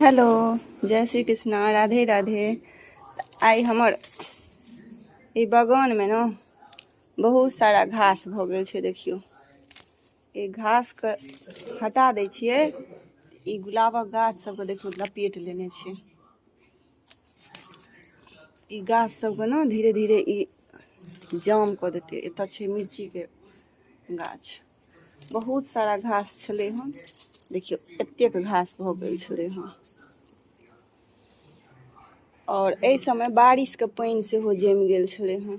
Hello, जय श्री कृष्णा, राधे राधे। आइ हमर ई बगानमे ने बहुत सारा घास भऽ गेल छै। देखियौ, ई घासके हटा दै छियै। ई गुलाबक गाछ सबके देखियौ, लपेट लेने छै। ई गाछ सबके ने धीरे धीरे ई जाम कऽ देतै। एतऽ छै मिर्चीके गाछ। बहुत सारा घास छलै हन। देखियौ, एतेक घास भऽ गेल छलै हन। आओर एहि समय बारिशके पानि सेहो जमि गेल छलै हन,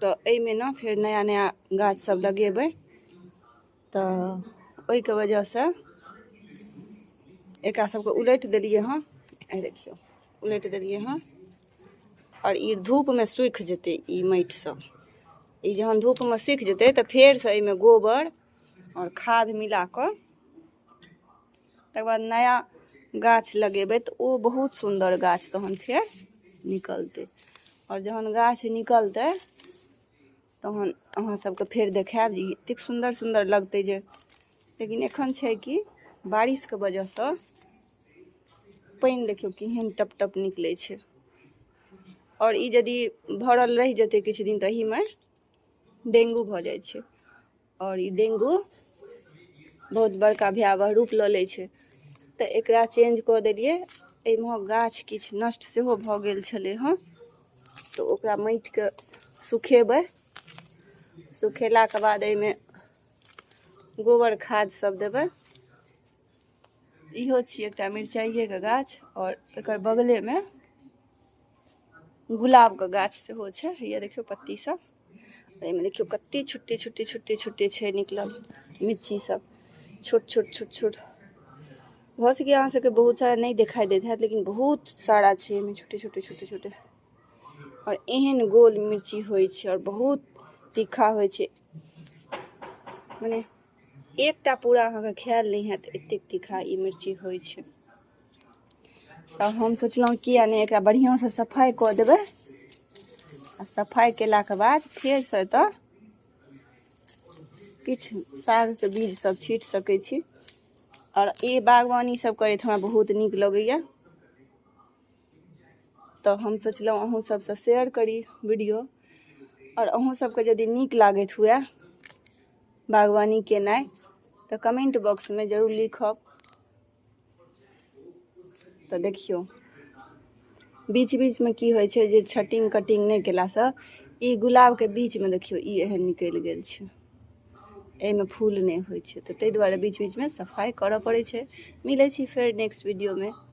तऽ एहिमे ने फेर नया नया गाछ सब लगेबै, तऽ ओहिके वजहसँ एकरा सबके उलटि देलियै हँ। एहि देखियौ, उलटि देलियै हँ। आओर ई धूपमे सूखि जेतै। ई माटि सब ई जहन धूपमे सूखि जेतै, तऽ फेरसँ एहिमे गोबर आओर खाद मिला कऽ तकर बाद नया गाछ लगेबै, तऽ ओ बहुत सुन्दर गाछ तहन फेर निकलतै। आओर जहन गाछ निकलतै, तहन अहाँ सबके फेर देखायब जे ई एतेक सुन्दर सुन्दर लगतै जे। लेकिन एखन छै कि बारिशके वजहसँ पानि देखियौ केहन टप टप निकलै छै। आओर ई यदि भरल रहि जेतै किछु दिन, तऽ एहिमे डेंगू भऽ जाइ छै। आओर ई डेंगू बहुत बड़का भयावह रूप लऽ लै छै। तऽ एकरा चेंज कऽ देलियै। एहिमे गाछ किछु नष्ट सेहो भऽ गेल छलै हँ, तऽ ओकरा माटिके सुखेबै। सुखेलाके बाद एहिमे गोबर खाद सब देबै। इहो छी एकटा मिरचाइएके गाछ। आओर एकर बगलेमे गुलाबके गाछ सेहो छै। हैया देखियौ पत्ती सब। एहिमे देखियौ, कते छोटे छोटे छोटे छोटे छै निकलल मिर्ची सब, छोट छोट छोट छोट। भऽ सकैए अहाँ सबके बहुत सारा नहि देखाइ दैत हैत, लेकिन बहुत सारा छै एहिमे छोटे छोटे छोटे छोटे। आओर एहन गोल मिर्ची होइ छै आओर बहुत तीखा होइ छै। मने एकटा पूरा अहाँके खायल नहि हैत, एतेक तीखा ई मिर्ची होइ छै। तऽ हम सोचलहुँ, किया नहि एकरा बढ़िआँसँ सफाइ कऽ देबै? आ सफाइ केलाके बाद फेरसँ एतऽ किछु सागके बीज सब छीट सकै छी। आओर ई बागवानी सब करैत हमरा बहुत नीक लगैया, तऽ हम सोचलहुँ अहूँ सबसँ शेयर करी वीडियो। आओर अहूँ सबके यदि नीक लागैत हुए बागवानी केनाइ, तऽ कमेंट बॉक्समे जरूर लिखब। तऽ देखियौ, बीच बीचमे की होइ छै जे छटिंग कटिंग नहि केलासँ ई गुलाबके बीचमे देखियौ, ई एहन निकलि गेल छै। एहिमे फूल नहि होइ छै, तऽ ताहि दुआरे बीच बीचमे सफाइ करऽ पड़ै छै। मिलै छी फेर नेक्स्ट वीडियोमे।